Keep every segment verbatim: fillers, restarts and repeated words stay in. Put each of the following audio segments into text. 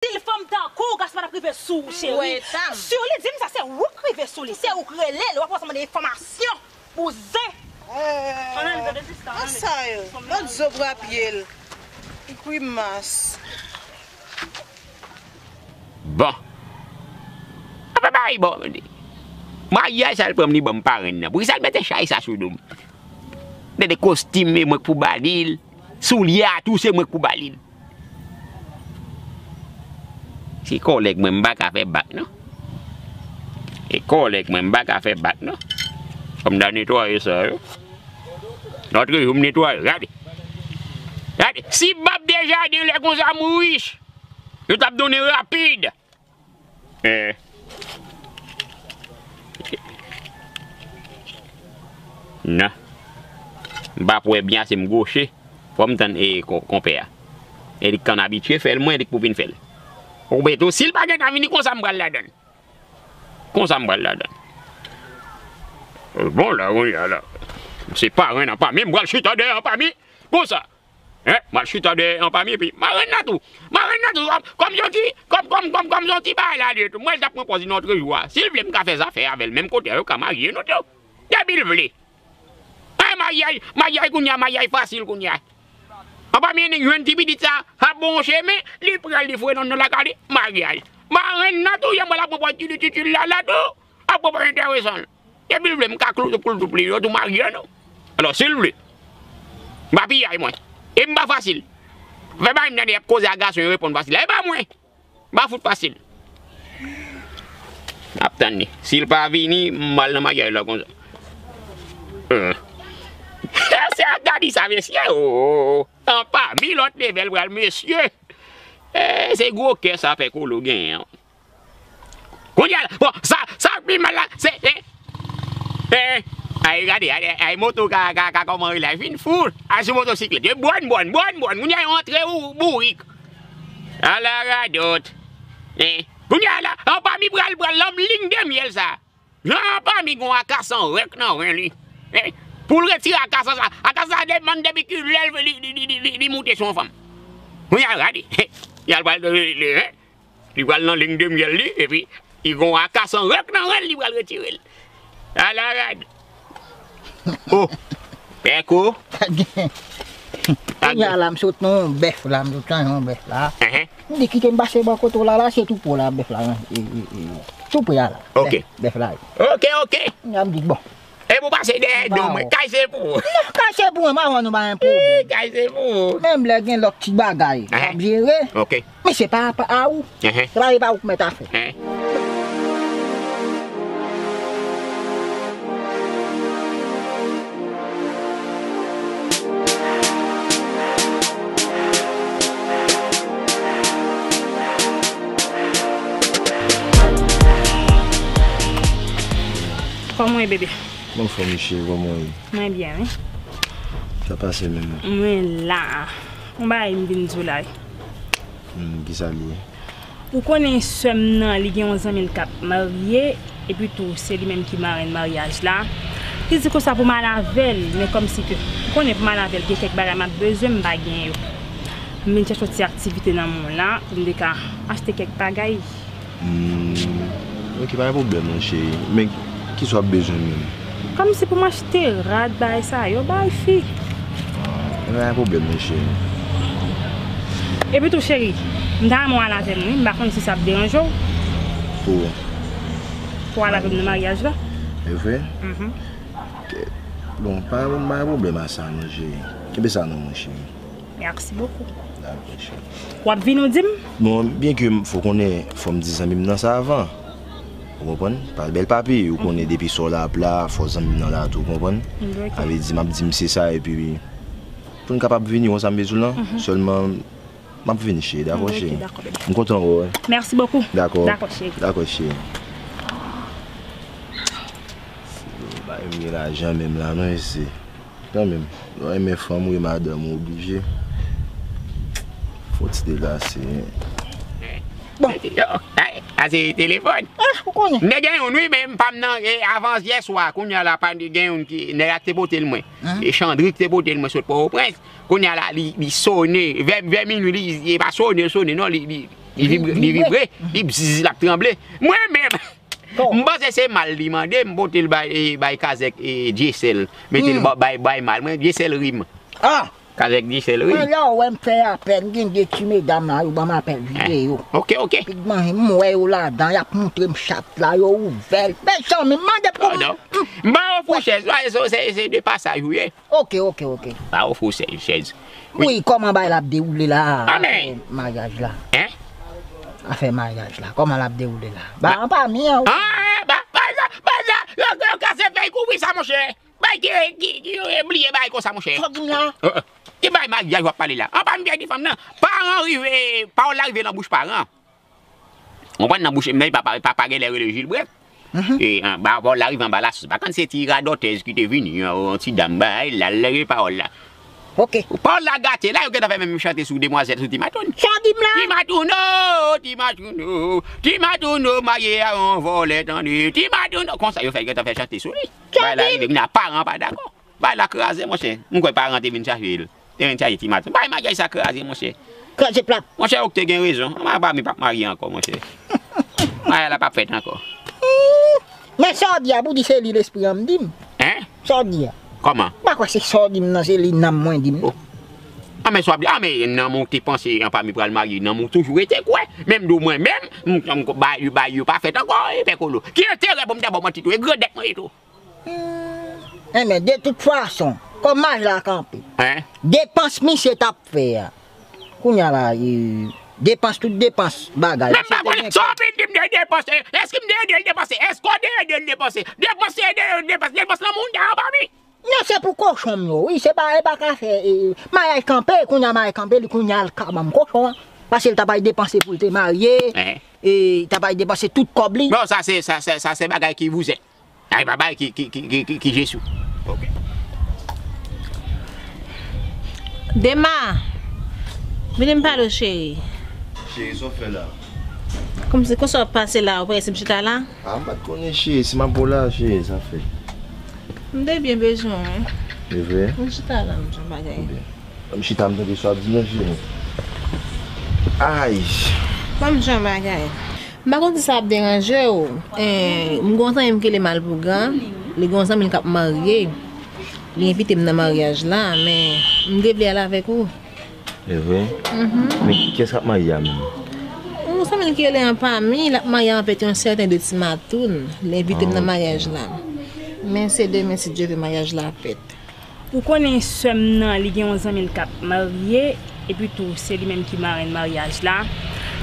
Anpil fanm tankou w, gason pa t ap rive sou ou, cheri. Ou wè eta m. Si w li di m sa, se ou k rive sou li. Se ou k rele l, w ap pran ansanm de enfòmasyon. Bouzen. Ann ale, gade sista, ann ale. Sa yo. Lòt zo bra pye l. Li grimas. Bon. Apa bay bon. Maryaj sa l pran m li ban m parenn nan. Poukisa l mete chay sa sou do m? Gade kostim e mwen k pou ba li l. Soulye a tou se mwen k pou ba li l. Se kòlèg mwen, m pa ka fè bak non. E kòlèg mwen, m pa ka fè bak non. Kòm ta netwaye sa yo. Lòt jou m netwaye, gade. Gade, si m ap dejaden lè konsa m rich. Yo t ap donnen rapid. Eh. Non. M pa p wè byen ase m goche. Fò m tann e ko- konpè a. E li k konn abitye fè l, mwen li k pou vin fè l. Ou byen tou, si l pa gentan vini konsa m pral ladann. Konsa m pral ladann. Bon la, kounye a la. Se parenn anpami, m pral chita dèyè anpami. Konsa. Hein? M al chita dèyè anpami epi marenn nan tou. Marenn nan tou, kòm, kòm yon ti, kòm, kòm, kòm, kòm yon ti bagay la li ye tou. Mwen l t ap pran pòz li nan lòt jou a. Si l vle m ka fè zafè avè l menm kote a, yo ka marye nou tou. Depi l vle. Ay, maryaj, maryaj kounye a, maryaj fasil kounye a. Anpami nèg jwenn ti pitit sa, ap bon chemen, li pral li foure nan nan lakay li, maryaj. Marenn nan tou, yon bò l ap pran pòz ti titil la, la tou, ap pran pòz enteresan. Depi l vle, m ka kloutou kloutou li, yo tou marye nou. Alò, si l vle, m pa piyay mwen. E m pa fasil. Fè bay m tande y ap koze ak gason, yo reponn fasil. E pa mwen. M pa fout fasil. M ap tann li. Si l pa vini, m al nan maryaj la konsa. Euh. Se ak gadi sa, mesye. Oh, oh, oh. Anpami lòt level pral, mesye. Eh, se gwo kè sa fè Kolo genyen an. Kounye a la, bon, sa, sa k pi mal la, se, eh, eh, ay, gade, ay, ay, moto ka, ka, ka, kòman rele, ay, fin fou, ay, sou motosiklèt, e bòn, bòn, bòn, bòn, kounye a yo antre ou bourik. Ala radòt. Eh, kounye a la, anpami pral, pral, lanm ling de myèl sa. Anpami gon akasan rèk nan ren li. Eh, pou l retire akasan sa, akasan sa demann depi kilè li, li, li, li, li, li moute sou yon fanm. Kounye a, gade, y al pral, eh, Li pral nan ling de myèl li, epi li gon akasan rèk nan ren li pral retire l. Ala rad. Oh, pèko. Pa t gen. Kounye a la, m sot nan yon bèf la, m sot nan yon bèf la. Enhen. M di, kite m pase bò kote w la, la, se tou pwo la, bèf la, e, e, e, tou pre a la. Ok. Bèf, bèf la. Ok, ok. Kounye a m di, bon. E pou pase dèyè do mwen, kay se pou ou. Non, kay se pou mwen, m avè nou pa gen pwoblèm. Kay se pou ou. Menm lè gen lòt ti bagay, n ap jere. Ok. Men se pa apa a ou. Se pa, se pa ou k mèt afè. Kòman w ye, bebe? Anfòm, cheri, kòman w ye? Mwen byen, wi. Sa pase menm? Mwen la. Yon bagay m vin di w la, wi. Hmm, kisa l ye? Ou konnen sè m nan, li gen yon zanmi l k ap marye, epi tou, se li menm ki marenn maryaj la. Li di konsa pou m al avè l, men kòmsi ke, ou konnen pou m al avè l, gen kèk bagay m ap bezwen, m pa gen yo. M vin chèche yon ti aktivite nan men w la, pou m te ka achte kèk bagay. Hmm, ok, pa gen pwoblèm, non, cheri. Men, kisa w ap bezwen menm? Kòmsi pou m achte rad, bagay sa yo, bay fi. Ah, pa gen pwoblèm, non, cheri. Epi tou, cheri, m ta renmen w al avè m, wi. M pa konn si sa ap deranje w. Pou? Pou w al avè m nan maryaj la. E vre? Mhm. Ok. Bon, pa, pa gen pwoblèm a sa, non, cheri. Kenbe sa nan men w, cheri. Merci beaucoup. Dakò, cheri. W ap vini, w di m? Bon, byen ke m, fò konnen, fò m di zanmi m nan sa avan. Ou konprann? Pa bèl papi, ou konnen depi sa w la ap la, fò zanmi m nan la tou, ou konprann? Ok. Sa vle di, m ap di m se sa, epi pou n kapab vini, konsa m bezwen lan, sèlman, m ap vini, cheri, dakò, cheri? Ok, dakò, bebe. M kontan wè w. Merci beaucoup. Dakò. Dakò, cheri. Dakò, cheri. Bay m gen lajan menm la, non, isi. Kanmenm, lè w renmen fanm ou e madanm ou, oblije fè yon ti degase. Bon. Yo, ay, a se telefòn. Ah, ou konnen. M te gen youn, wi, men m pa m nan, e, avan yè swa, kounye a la, pa gen youn ki, nèg la te pote l mwen. E Chandrik te pote l mwen sot Pòtoprens. Kounye a la, li, li sone, vè, vè minui, li, li pa sone, sone, non, li, li, Li vibre, li vibre, li bziz, l ap tranble. Mwen menm, m panse se mal li mande, m pote l bay, e, bay kazèk, e, Dyesèl. Mete l ba- bay, bay mal. Mwen, Dyesèl ri m. Ah! Kazèk Dyesèl ri. Mwen, lè w wè m fè apèl, gen de ti medam la, yo ban m apèl videyo. Ok, ok. Pig manje, m wè yo ladan, y ap moutre m chat la, yo ouvè l. Mezanmi, mande pou mwen. M ba w fouchèz, se, se, se de pasaj ou ye. Ok, ok, ok. Ba w fouchèz. Wi, kòman bagay la ap dewoule la? Maryaj la. Hein? Afè maryaj la, kòman l ap dewoule la? Ba, an pa mi an. Ah, ba, ba, ba, ba, yo, yo kase fèy kouvri sa, monchè. Bay ki, ki, ki, yo bliye bay konsa, monchè. Sa w di m la? Ki bay maryaj w ap pale la? An pa m vye di fanm nan. Paran rive, pawòl la rive nan bouch paran. Konprann nan bouch, men papa, papa genlè rele Jilbrèt. E, anba pawòl la rive anba lasous. Pa konn se ti radòtèz ki te vini, yon ti dam bay, la leve pawòl la. Ok. Pawòl la gate, la yo gentan fè menm chante sou demwazèl, sou Ti Matoun. Sa w di m la? Ti Matoun, o, Ti Matoun, o, Ti Matoun, o, marye a yon vòlè, tande. Ti Matoun, o, konsa yo fè gentan fè chante sou li. Bay la rive, kounye a paran pa dakò. Bay la kraze, monchè. M kwè paran te vin chache l. Te vin chache Ti Matoun. Bay maryaj sa kraze, monchè. Kraze plat. Monchè, ou te gen rezon. Mwen pa, m p ap marye ankò, monchè. Maryaj la p ap fèt ankò. Men sa w di a, pou di se li lespri an m di m. Hein? Sa w di a? Kòman? M pa kwè se sa w di m nan, se li nanm mwen di m. Oh. Ah, men sa w ap di, ah, men nanm ou te panse an pa m pral marye, nanm ou toujou rete kwè. Menm di w mwen menm, m, m, bay, bay yo pa fèt ankò, e pè Kolo. Ki enterè pou m ta ba w manti tou, e grandèt mwen ye tou. Hmm. Enben, de tout fason, kòm maryaj la kanpe, depans misye t ap fè a, kounye a la, e, depans, tout depans, bagay, misye te gen. Men m pa konnen sa w vin di m de depanse. Èske m te ede l depanse? Èske w te ede l depanse? Depanse, ede l depanse. Depans nan moun dèyè pa mi. Non, se pou kochon m yo, wi, se pa, e pa ka fè, e, maryaj kanpe, kounye a maryaj kanpe, li kounye a l ka ban m kochon an. Paske l t ap al depanse pou l te marye, e, l t ap al depanse tout kòb li. Bon, sa se, sa, sa, sa se bagay ki vouzè. Ay, pa bay ki, ki, ki, ki, ki, ki Jezi. Ok. Dema, vini m pale w, cheri. Cheri, sa w fè la? Kòmsi, konsa w ap pase la, ou pa wè si m chita la? Ah, m pa t konnen, cheri, si m ap bo la, cheri, sa fè. M te byen bezwen w, wi. E vre? M chita la, m di yon bagay. Byen. M chita, m tande sa w ap di non, cheri. Ay. Ban m di yon bagay. M pa konn si sa ap deranje w. Eh, m gen yon zanmi m ki rele Malpougra. Li gen yon zanmi l k ap marye. Li envite m nan maryaj la, men m te vle al avèk ou. E vre? Mhm. Men kiyès k ap marye a menm? Yon zanmi l ki rele Anpami, l ap marye avèk yon sèten de Ti Matoun. Li envite m nan maryaj la. Men se demen, si Dye vle, maryaj la fèt. Ou konnen sè m nan, li gen yon zanmi l k ap marye, epi tou, se li menm ki marenn maryaj la.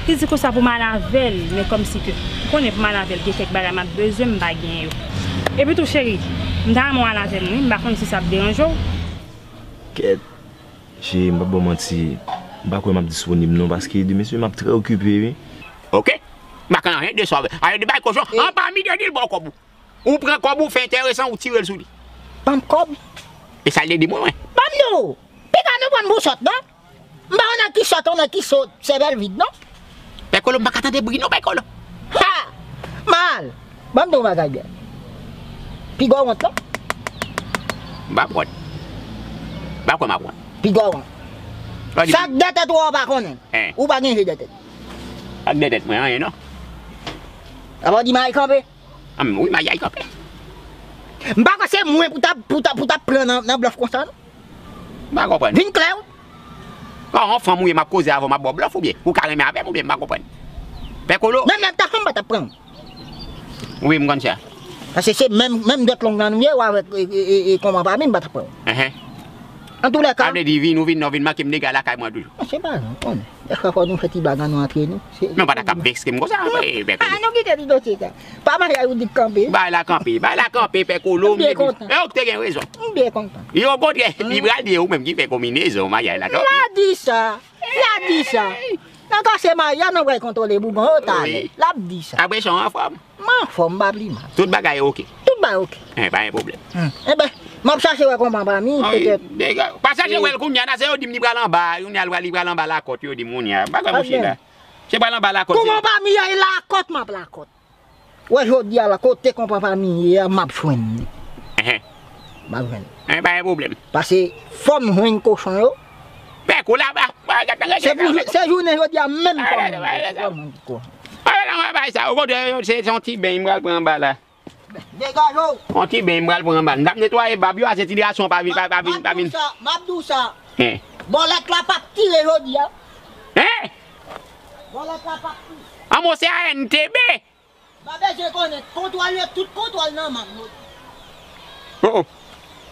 Li di konsa pou m al avè l, men kòmsi ke, ou konnen pou m al avè l, gen kèk bagay m ap bezwen, m pa gen yo. Epi tou, cheri, m ta renmen w al avè m, wi, m pa konn si sa ap deranje w. Kèt, cheri, m p ap ba w manti, m pa kwè m ap disponib non, paske demen, mesye, m ap trè okipe, wi. Ok. M pa konn anyen de sa. Anyen de bay kochon. Anpami te di l ba w kòb ou. Ou pran kòb ou fè enteresan, ou tire l sou li. Ban m kòb. E sa l te di mwen, mwen. Ban m di w. Piga nou pran m pou sòt, non? M pa yon nèg ki sòt, yon nèg ki sòt, sèvèl vid, non? Pè Kolo, m pa ka tande bri, non, Pè Kolo. Ha! Mal! Ban m di w yon bagay byen. Piga w wont, non? M pa pran. M pa kwè m ap pran. Piga w wont. Sa k dètèt ou a, ou pa konnen. Ou pa gen je dètèt. Sa k dètèt mwen, anyen, non. Apa w di maryaj kanpe? Ah, wi, maryaj kanpe. M pa kwè se mwen pou ta, pou ta, pou ta pran nan, nan blòf konsa, non. M pa konprann. Vin klè, wi. Kòman yon fanm ou ye, m ap koze avè w, m ap ba w blòf oubyen? Ou ka renmen avè m oubyen m pa konprann. Pè Kolo. Menm lè m ta fanm, m pa t ap pran w. Wi, m konn sa. Paske se menm, menm dwèt long nan nou ye, ou avèk, e, e, e, e, kòman pa mi, m pa t ap pran w. Enhen. Antoulèka. Sa vle di, vin, ou vin, non, vin manke m dega lakay mwen toujou. Se pa non, konnen. Dèfwa fò nou fè ti bagan nou antre nou. Men w pa ta ka vekse m konsa, e, Pè Kolo. Ah, nou kite ti dosye sa. Pa maryaj ou di k kanpe. Bay la kanpe, bay la kanpe, Pè Kolo. M byen kontan. E, ou te gen rezon. M byen kontan. E okontrè, li pral byen ou menm ki fè konbinezon maryaj la kanpe. L a di sa. L a di sa. Nan kase maryaj, nou pral kontwole bougon yo talè. L ap di sa. Apre sa, w anfòm? M anfòm, m pa pi mal. Tout bagay oke? Tout bagay oke. Eh, pa gen pwoblèm. Enben, m ap chache wè konpa pa mi, petèt. Pa chache wè l kounye a, nan se yo di m li pral anba, kounye a li pral anba lakòt, yo di m kounye a. M pa kwè mouche la. Se pral anba lakòt. Konpa pa mi a, e lakòt m ap lakòt. Wè jodi a la, kote konpa pa mi ye a, m ap jwenn li. M ap jwenn li. Eh, pa gen pwoblèm. Paske fò m jwenn kochon yo. Pè Kolo, Se pou, se jounen jodi a menm kòman. Alè nan bay sa, okontrè, se, se yon ti beny m pral pran anba la. Degaje w. Yon ti beny m pral pran anba la. M t ap netwaye bab yo, a se ti gason pa vin, pa, pa vin, pa vin. M ap di w sa, m ap di w sa. Hein? Bòlèt la p ap tire jodi a. Hein? Bòlèt la p ap tire. An, bon, se A N T B. M pa bezwen konnen. Kontwòl yo, tout kontwòl nan men m yo. Oh, oh.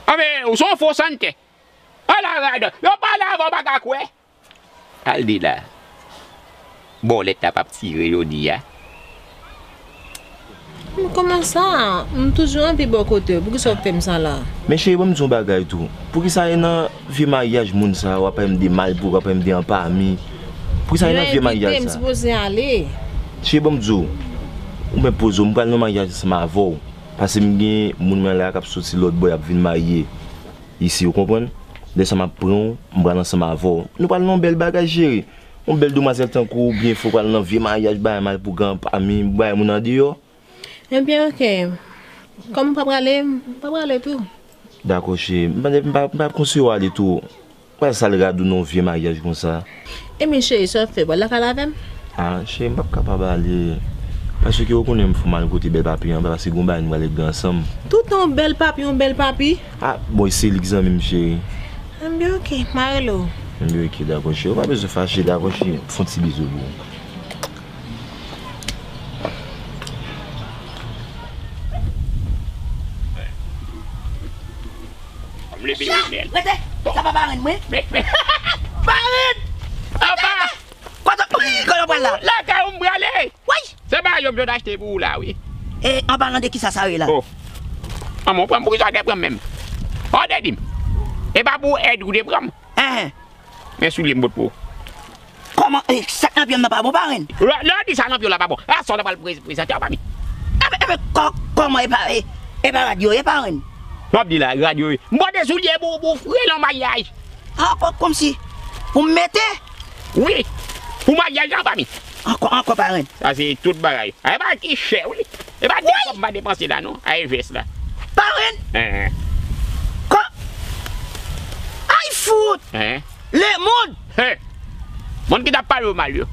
Anben, ou se yon fo sante. Ala rad. Yo pale avè w, w pa ka kwè. Al di la. Bòlèt la p ap tire jodi a. Kòman sa? M toujou anvi bò kote w. Poukisa w fè m sa la? Men cheri, ban m di w yon bagay tou. Poukisa e nan vye maryaj moun sa yo, w ap pale m de malpougra, w ap pale m de anpami? Poukisa e nan vye maryaj sa? Yo envite m, m sipoze ale. Cheri, ban m di w. Ou mèt poze w, m pral nan maryaj ansanm avè w. Paske m gen moun mwen la k ap soti lòt bò, y ap vin marye isi, ou konprann? Lè sa m ap pran w, m pral ansanm avè w. Nou pral nan yon bèl bagay, cheri. Yon bèl demwazèl tankou w, byen fò pral nan vye maryaj, bagay malpougra, anpami, bagay moun andeyò. Ebyen, oke. Kòm m pa prale, m pa prale tou. Dakò, cheri. M pa, m pa, m pa konseye w ale tou. Ou pral sal rad ou nan yon vye maryaj konsa. Ebyen, cheri, sa w ap fè? Pral lakay la avè m? Ah, cheri, m p ap kapab ale. Paske ou konnen m fè w mal kote bèl papi an, paske gon bagay nou pral regle ansanm. Toutan yon bèl papi, yon bèl papi. Ah, bon, se li k zanmi m, cheri. Ebyen, oke, m a rele w. Ebyen, oke, dakò, cheri. Ou pa bezwen fache, dakò, cheri. Fè yon ti bizou pou ou. Rete! Sa pa parenn mwen? Parenn! Apa! Kote, kote w pral la? Lakay ou m prale! Woy! Se bagay yo m sot achte pou ou la, wi. E, an palan de kisa sa ye la? Oh. An, mwen pran m, poukisa w te pran m menm? Ò, te di m. E pa pou èd ou te pran m? Enhen. Men soulye m pot pou ou. Kòman, e, sa k nan pye m nan pa bon, parenn? Lè, lè w di sa nan pye w la pa bon, a sa w ta pral pre-, prezante anpami. Enben, enben, kò-, kòman e pa, e, e pa rad yo ye, parenn? W ap di la, rad yo ye. M pote soulye pou, pou fre nan maryaj. Ankò kòmsi pou m mete? Wi, pou maryaj la, anpami. Ankò, ankò, parenn. Sa se tout bagay. A, e pa ki chè, wi. E pa de kòb m pa depanse la, non. A, e vès la. Parenn. Enhen. Kò-, ay, fout! Enhen. Lemonn! Hen! Moun ki t ap pale w mal yo.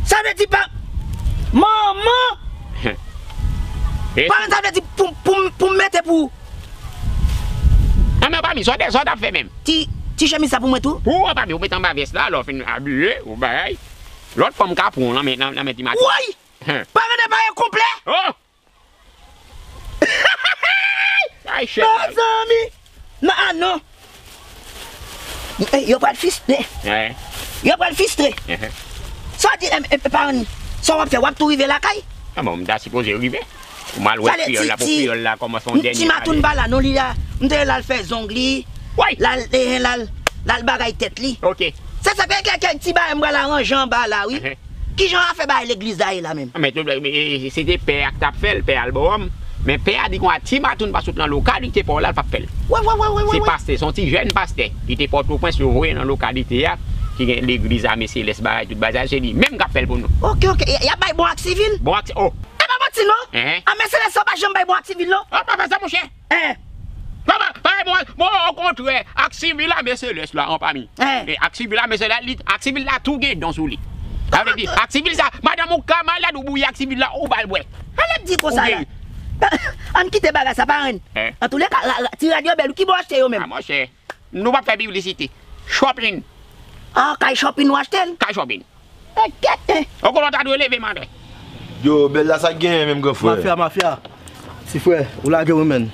Sa vle di pa. Manman! Hen! E parenn, sa vle di pou, pou, pou m mete pou. Anben, anpami, sa w te, sa w t ap fè menm? Ti, ti chemiz sa pou mwen tou? Pou w, anpami, ou met anba vès la, lè w fin abiye, ou bagay. Lòt fwa m ka pran w nan men, nan, nan men ti maten. Woy! Hen. Parenn, e pa e konplè? Oh! Ay, chèf la. Mezanmi! Non, ah, non. Eh, yo pral fiste. Hen. Yo pral fiste. Enhen. Sa w di, em, em, parenn, sa w ap fè, w ap tou rive lakay? Ah bon, m ta sipoze rive. Pou m al wè kreyòl la, pou kreyòl la kòmanse yon dènye pale. Ti Matoun pa la, non, li la. M te la l fè zong li. Woy! La l, eh, la l, la l bagay tèt li. Oke. Se sa, kèk, kèk, kèk ti bagay m pral aranje anba la, wi. Enhen. Kijan afè bagay legliz la ye la menm? Ah, men, eh, se te pè a k t ap fè l, pè Albòwòm. Men pè a di konsa, Ti Matoun pa sot nan lokalite pa w la, l p ap fè l. Wè, wè, wè, wè, wè. Se pastè, se yon ti jèn pastè ki te Pòtoprens, yo voye nan lokalite a, ki gen legliz Ame Selès, bagay, tout bagay, se li menm k ap fè l pou nou. Oke, oke. Y, y ap bay bon ak sivil? Bon ak, oh. E pa manti, non. Enhen. Ame Selès yo pa janm bay bon ak sivil, non. Ah, pa fè sa, monchè. Hein? Pa, pa, pa, bon, bon, okontrè, ak sivil Ame Selès la, anpami. Hein? E ak sivil Ame Selès la, li, ak sivil la tou gen don sou li. Sa vle di, ak sivil sa, madanm ou ka malad, ou bouyi ak sivil la, ou ba l bwè. Alè di konsa la. Ann kite bagay sa, parenn. Hein? Antouleka, ra-, ra-, ti rad yo bèl, ki bò w achte yo menm? Ah, monchè, nou p ap fè piblisite. Shopping. Ah, kay Shopping ou achte l? Kay Shopping. Enkyèt, hein. Ou konnen w ta dwe leve maten. Yo, bèl la, sa k genyen menm, gran frè? Mafya, mafya. Ti frè, ou lage wi, menn.